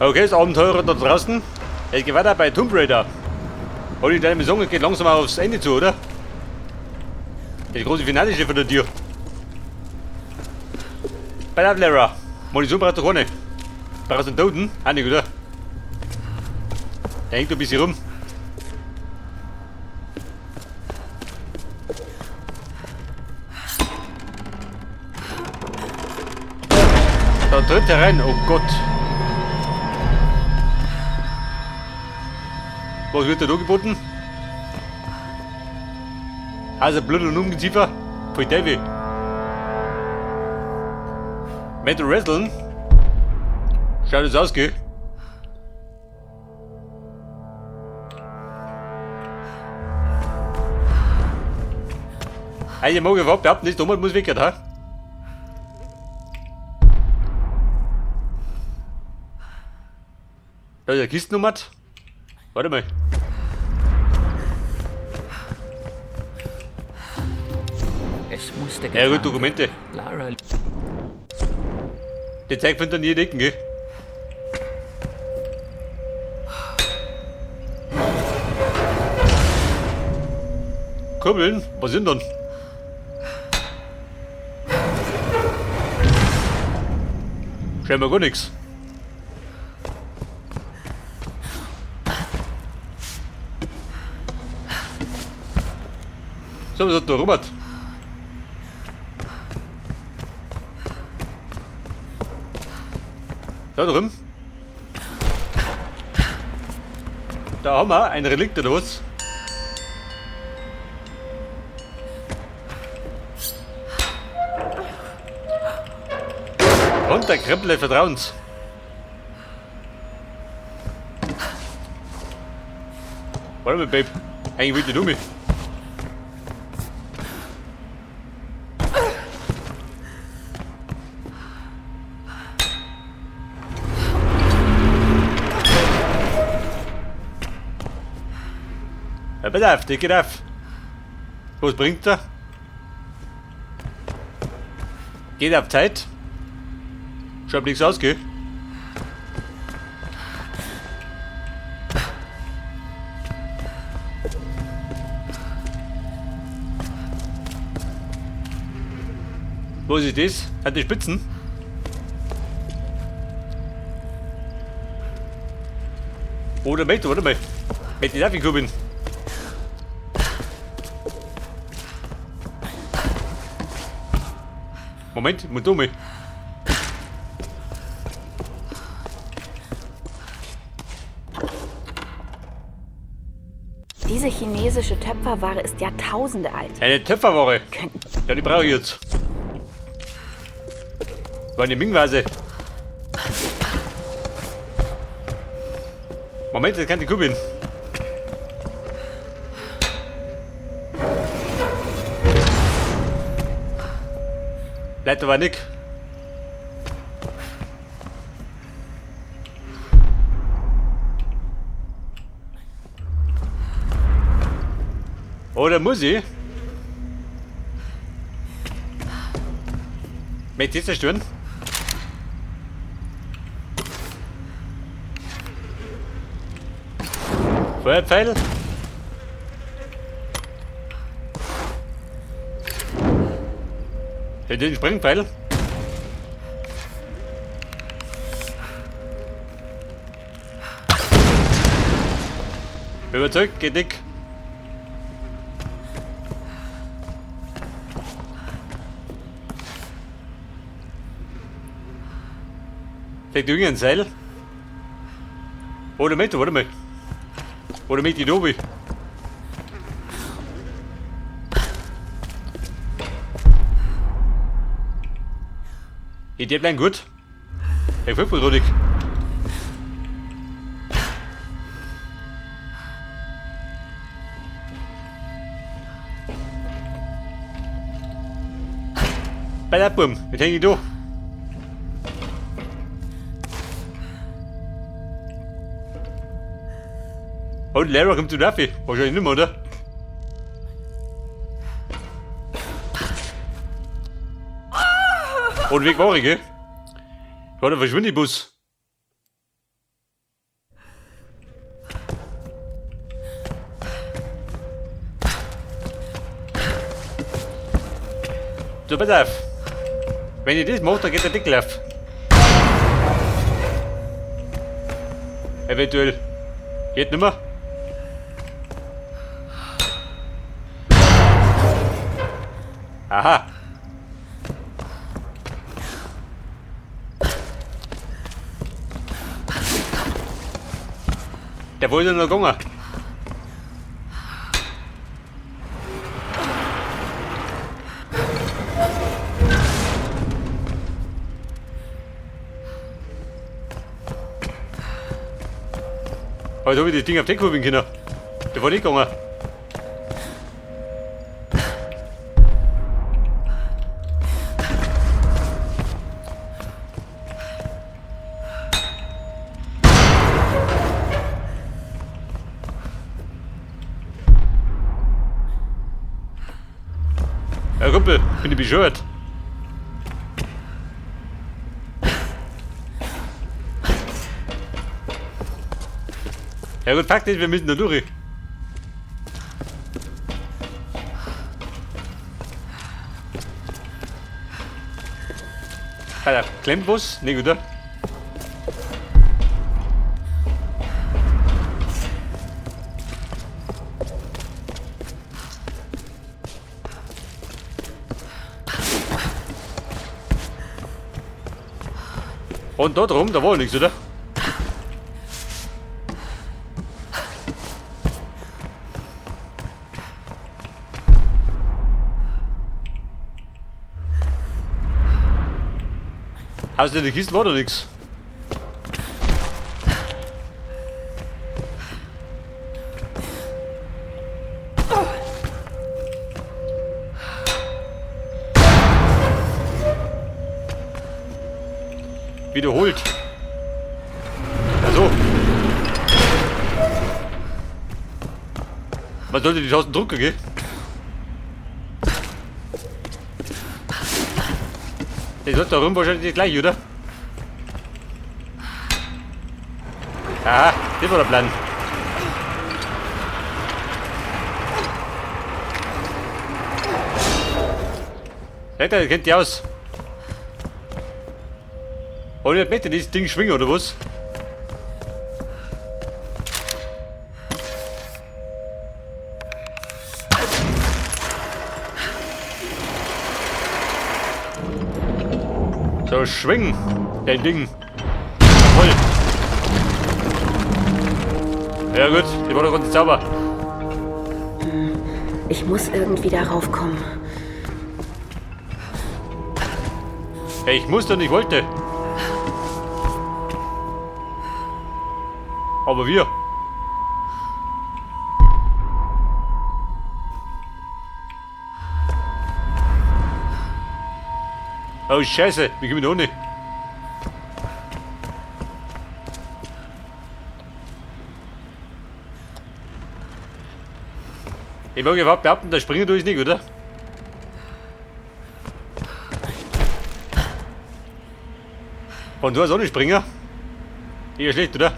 Okay, das Abenteuer da draußen. Es geht weiter bei Tomb Raider. Und die deine Saison geht langsam aufs Ende zu, oder? Das große Finale steht vor der Tür. Bei der Lara. Munition brauchst du keine. Brauchst du einen Toten? Auch nicht, oder? Der hängt ein bisschen rum. Da tritt er rein, oh Gott. Was wird da geboten? Also Blut und Ungeziefer? Voll Davy. Metal Wrestling? Schaut es aus, gell? Also, ich mag überhaupt behaupten, das Thomas muss weg, ha? Da ist eine Kistennummer. Warte mal. Es musste Ja gut, getan Dokumente. werden. Lara Die Zeug findet an jeder Ecken, gell? Kurbeln? Was sind denn? Scheinbar gar nichts. So, was hat der Robert? Da drüben. Da haben wir ein Relikt oder was? Und der Krempel des Vertrauens. Warte mal, Babe. Eigentlich will ich nicht um mich. Ja, pass auf, der geht auf. Was bringt er? Geht auf Zeit. Schaut nichts aus, gell? Was ist das? Hat die Spitzen? Oder Mate, warte mal. Mate, ich darf ich kommen. Moment, ich muss da mal. Diese chinesische Töpferware ist Jahrtausende alt. Eine Töpferware. Könnten Ja, die brauche ich jetzt. War eine Ming-Vase. Moment, das kann die Kuh bin. Leider war nick. Oder muss ich? Möchte ich zerstören? Feuerpfeil? Hey, den Sprengpfeil? Überzeugt, geht dick. Vielleicht irgendein Seil? Oder mit, warte mal. Oder mit die Dobi. Die bleiben gut. Der gefällt mir richtig. Bei der Bum, mit hänge ich da. Und Lara kommt zu Duffy. Wahrscheinlich nicht mehr, oder? Und weg war ich, gell? War der Verschwindibus. So, pass auf. Wenn ich das mache, dann geht der Deckel auf. Eventuell. Geht nimmer. Aha. Der wollte noch gegangen. Aber jetzt hab ich das Ding auf den kurbeln können. Der war nicht gegangen. Ja, Kumpel, bin ich bescheuert. Ja gut, Fakt ist, wir müssen da durch. Alter, klemmt was? Nee, oder? Und da drum, da war nichts, oder? Außer in der Kiste war da nichts. Wiederholt. Also. Man sollte die Tasten drücken, gell? Der sollte da rum wahrscheinlich nicht gleich, oder? Aha, das war der Plan. Der kennt die aus. Oh, der möchte das Ding schwingen, oder was? So, schwingen, dein Ding. Voll. Ja gut, die war doch ganz sauber. Ich muss irgendwie darauf kommen. Ja, ich musste und ich wollte. Aber wir. Oh Scheiße, wie kommen wir da ohne? Ich mag überhaupt behaupten, da springen tue ich nicht, oder? Und du hast auch nicht springen? Eher schlecht, oder?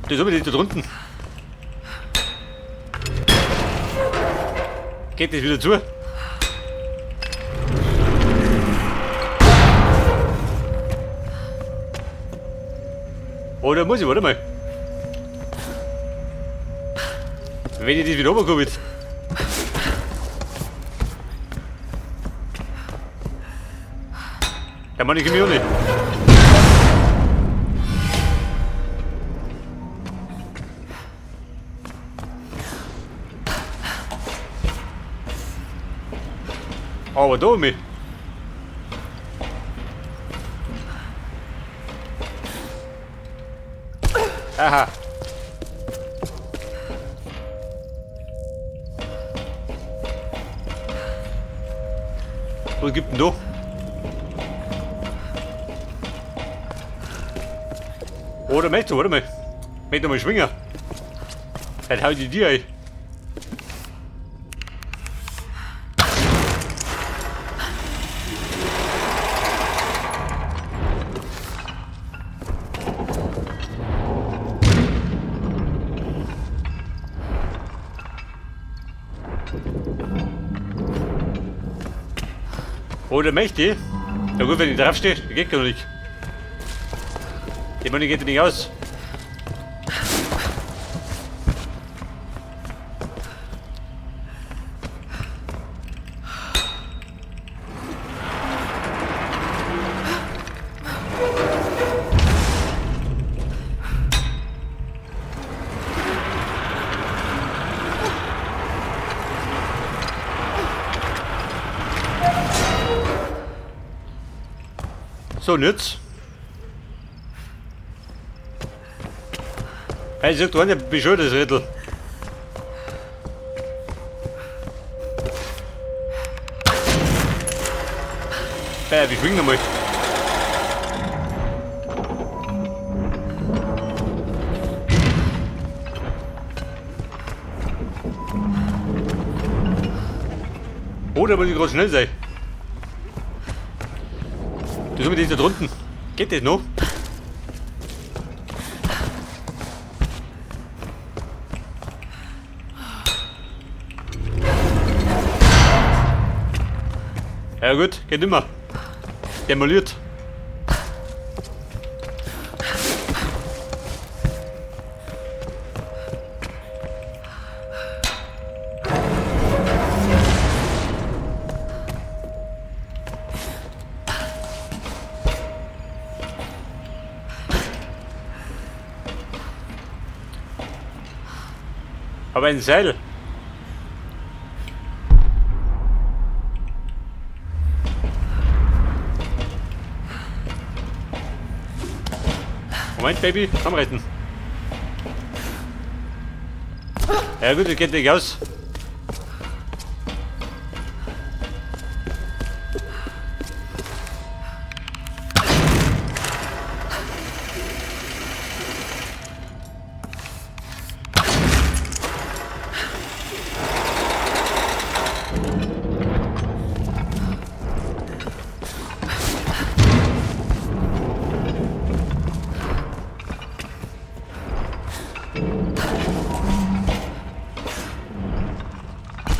Das ist unbedingt da drunten. Geht das wieder zu? Oder muss ich, warte mal. Wenn ich das wieder runterkomme jetzt. Der Mann, ich komm auch nicht. Aber da mit. Aha. Was gibt denn da? Oder möchtest du, warte mal. Möchte mal schwingen. Dann hau ich dir ein. Oder möchte ich? Na gut, wenn ich draufstehe, geht gar nicht. Die Money geht nicht aus. So, und jetzt? Hey, sagt einer, wie schön das Rädel. Hey, wir schwingen nochmal. Oh, da muss ich gerade schnell sein. Das ist mit da drunten. Geht das noch? Ja gut, geht immer. Demoliert. Aber ein Seil. Moment, Baby, komm retten. Ja gut, das geht nicht aus.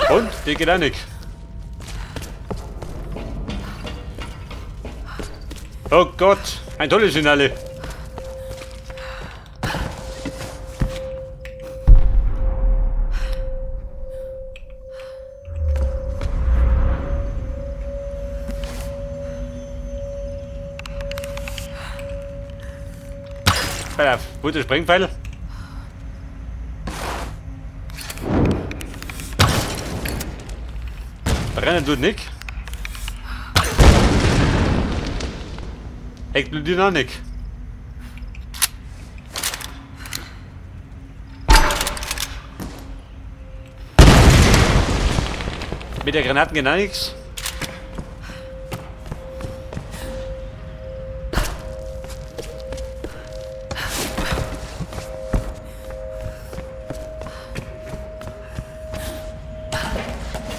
Und? Die geht auch nicht. Oh Gott, ein tolles Finale. Pass auf, wo ist der Sprengpfeil? Brennen tut nicht. Explodiert auch nicht. Mit der Granaten geht auch nichts.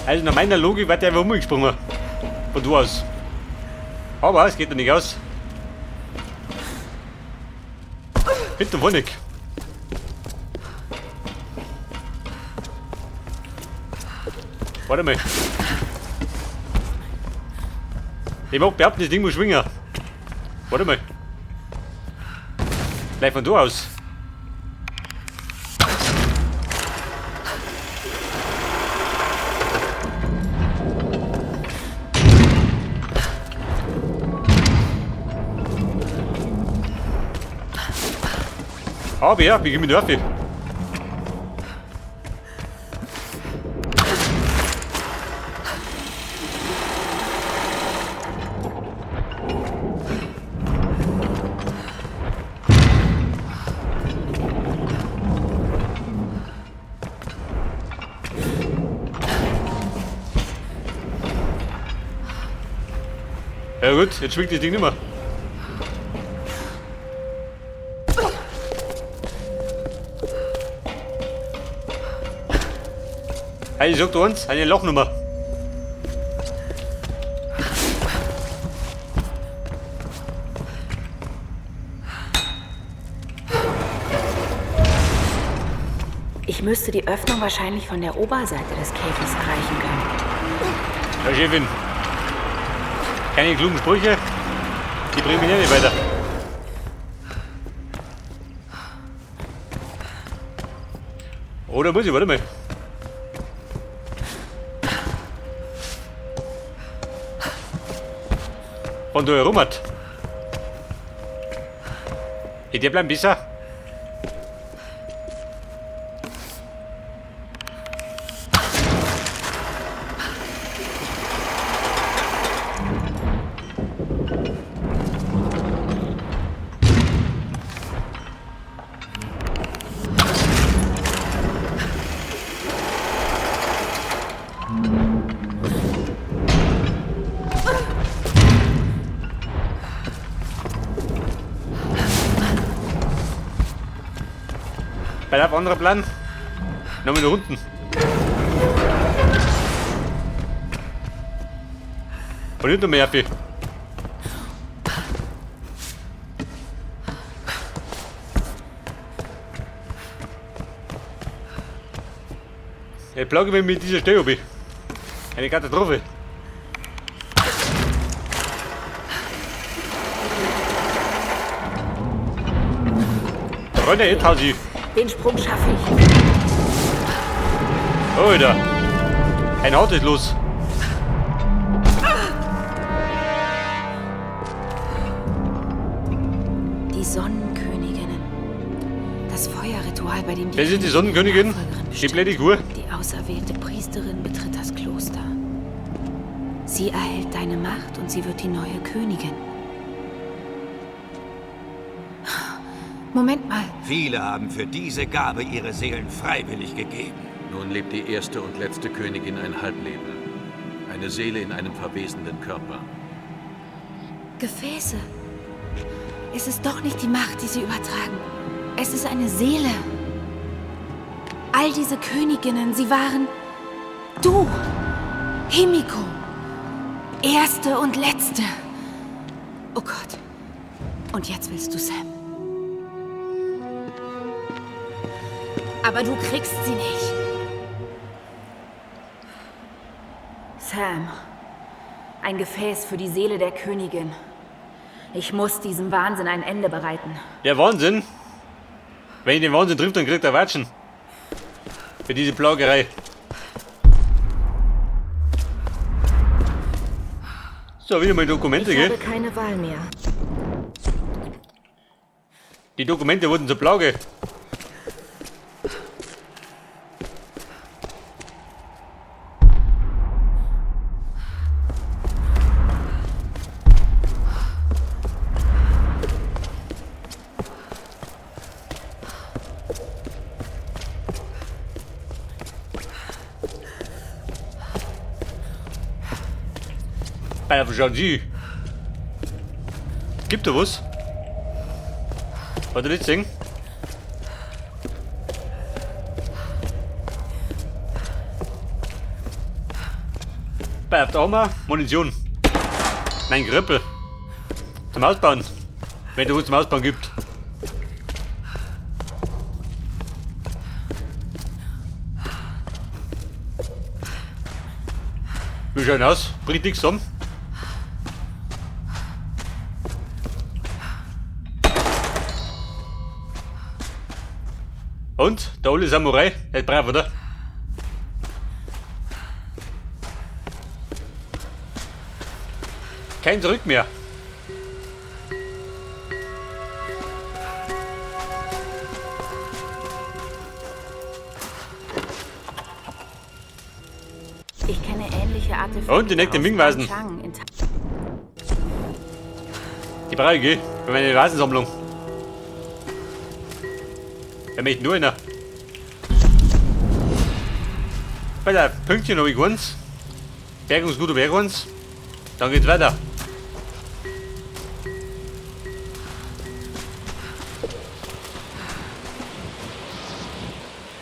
Also nach meiner Logik wird der einfach umgesprungen. Von du aus. Aber es geht doch nicht aus. Hinten wohl nicht. Warte mal. Ich mag behaupten, das Ding muss schwingen. Warte mal. Gleich von da aus. Aber ja, wie komme ich da rauf? Ja gut, jetzt schwingt das Ding nicht mehr. Hey, ich sag dir eins, eine Lochnummer. Ich Ich müsste die Öffnung wahrscheinlich von der Oberseite des Käfigs erreichen können. Ja, Chefin. Keine klugen Sprüche. Die bringen mich nicht weiter. Oder muss ich? Warte mal. Von da herum hat. Hey, der bleibt besser. Bei der anderer Plan. Nochmal nach unten. Und nicht noch mehr viel. Ich plage mich mit dieser Stelle. Eine Katastrophe. Da rennt der Endhausi. Den Sprung schaffe ich. Alter. Ein Haut ist los. Die Sonnenköniginnen. Das Feuerritual, bei dem die Wer sind die Sonnenkönigin? Die blöde Kur. Die auserwählte Priesterin betritt das Kloster. Sie erhält deine Macht und sie wird die neue Königin. Moment mal. Viele haben für diese Gabe ihre Seelen freiwillig gegeben. Nun lebt die erste und letzte Königin ein Halbleben. Eine Seele in einem verwesenden Körper. Gefäße. Es ist doch nicht die Macht, die sie übertragen. Es ist eine Seele. All diese Königinnen, sie waren du, Himiko. Erste und letzte. Oh Gott. Und jetzt willst du Sam. Aber du kriegst sie nicht. Sam. Ein Gefäß für die Seele der Königin. Ich muss diesem Wahnsinn ein Ende bereiten. Der Wahnsinn? Wenn ich den Wahnsinn trifft, dann kriegt er Watschen. Für diese Plagerei. So, wieder mal Dokumente, Ich gell? habe keine Wahl mehr. Die Dokumente wurden zur Plage. Alter, schauen Sie. Gibt da was? Wollt ihr nicht sehen? Bei der haben Munition. Nein, Grippe. Zum Ausbauen. Wenn es was zum Ausbauen gibt. Wie schauen aus? Bringt nichts zusammen. Und? Der olle Samurai? Nicht brav, oder? Kein Zurück mehr. Ich kenne ähnliche Artefakte. Und die nächste Ming-Vasen. Die brauche ich, für meine Vasensammlung. Wer möchte nur einer? Bei der Pünktchen habe ich eins. Bergungsgut habe ich eins. Dann geht's weiter.